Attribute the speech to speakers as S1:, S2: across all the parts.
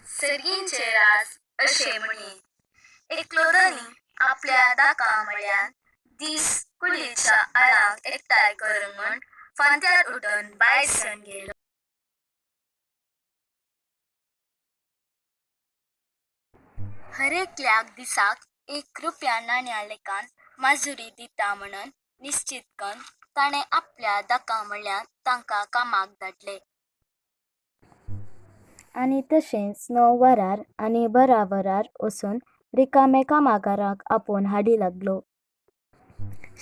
S1: सर्गींचें राज अशें म्हणी, एकलो धनी आपल्या दाका म्हळ्यान दीस कुडीच्या आळांक एकठांय करूंक म्हण फांत्यार उठून भायर सरून गेलो. हरेकल्याक दिसाक एक रुपया नाण्या लेखान माजुरी दिता म्हणून निश्चीत कन्न ताणें आपल्या दाका म्हळ्यान तांकां कामाक धाडले. आनी तशेंच 9 वरार आनी 12 वरार वचून रिकामे कामागारांक आपोवन हाडी लागलो.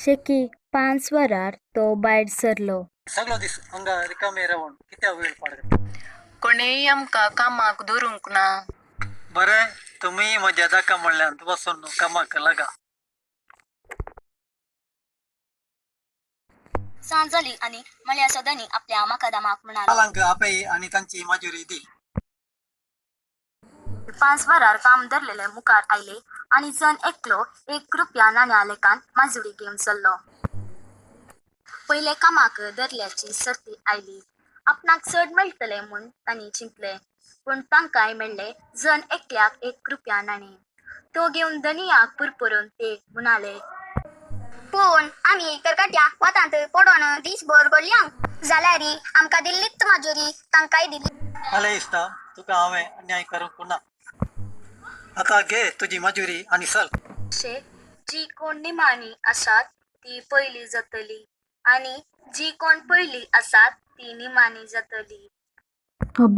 S1: शेकीं 5 वरार तो भायर सरलो.
S2: सगळो दीस हांगा रिकामे रावन कित्या वेळ पाड घालता?
S3: कोणेय आमकां कामाक धरूंक ना.
S2: बरें, तुमीय म्हज्या दाका म्हणल्यान वचून कामाक लागा.
S1: सांज जाली आनी मळ्याचो धनी आपल्या माकादामाक म्हणालो,
S2: आळांक आपय आनी तांची माजुरी दी.
S1: 5 वरार काम धरलेले मुखार आयले आनी जण एकलो एक रुपया नाण्या लेखान माजुरी घेवन सरलो. पयले कामाक धरल्याची सर्ती आयली. आपणाक चड मेळटलें म्हूण तांणी चिंतलें, पूण तांकांय मेळ्ळें जण एकल्याक एक रुपया नाणें. तो घेवन धनयाक पुरपुरून ते म्हणाले,
S4: पूण आमी करकट्या वतांत पडोन दीसभर गडल्यांव, जाल्यार आमकां दिल्लीच माजुरी तांकांय दिली.
S2: आले इश्टा, तुका हांवें अन्याय करूंक ना. आतां घे तुजी माजुरी आनी चल.
S1: अशें जी कोण निमाणी आसात ती पयली जातली आनी जी कोण पयली आसात ती निमाणी जातली.